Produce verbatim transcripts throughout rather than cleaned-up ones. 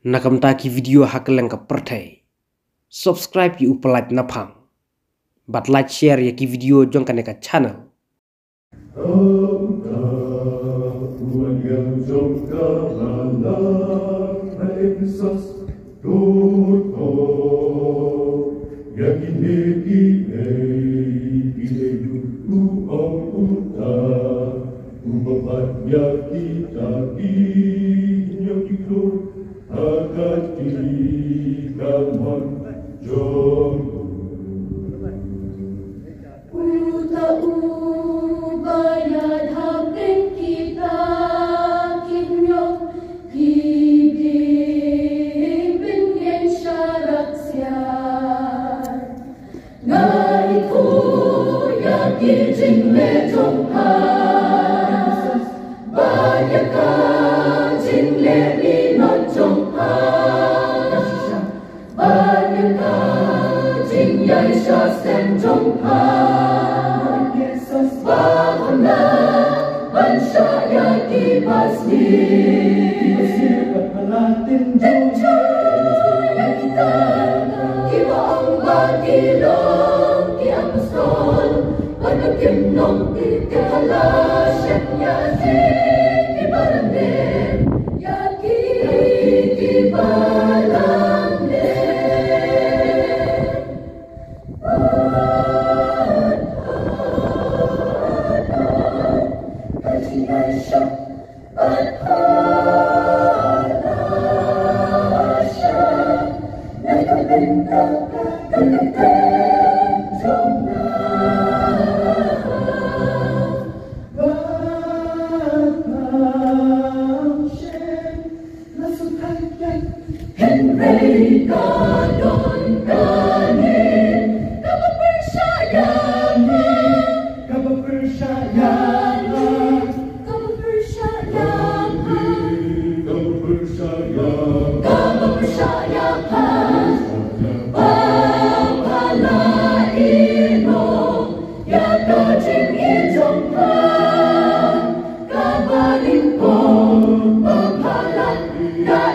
na ka bynta ki video ha kylleng ka pyrthei. Subscribe ïa u Pyllait Naphang bad like, share ïa ki video jong kane ka channel. Uta u ba ïadha pyrshah kita ki hynñiew ki dieng bynriew sharak siar. Nga ithuh ïa ki jingleh jong pha, ba ïa ka jingleh minot jong pha. Ba ïa ka jingïaishah sem jong pha, ba pha la ban shah ïa ki basniew. Ba pha la tynjuh ïa kita kiba ong ba ki long ki apostol, bad ba kim long ki, ki pha la shem ïa ki kiba rangli. Ïa ki kiba rangli. Hynrei ka don kane kaba pyrshah ïa nga, kaba pyrshah ïa nga, kaba pyrshah ïa nga, kaba pyrshah ïa nga, kaba pyrshah ïa nga. Ba pha la ïehnoh ïa ka jingim jong pha kaba nyngkong, ba pha la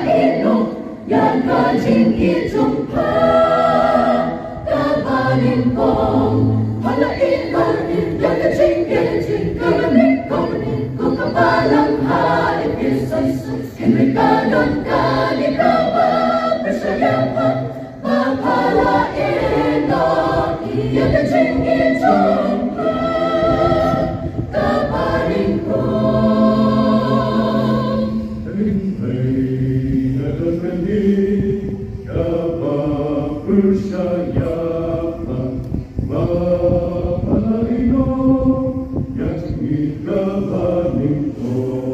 ïehnoh ïa ka jingim jong pha kaba nyngkong. Pha la ïehnoh ïa ka jingim, jingim kaba nyngkong, kaba lang ha Ephesus. Hynrei ka don kane kaba pyrshah ïa pha, ba pha la ïehnoh ïa ka jingim jong pha kaba nyngkong. Hynrei ka don kane kaba pyrshah ïa pha, ba pha la ïehnoh ïa ka jingim kaba nyngkong.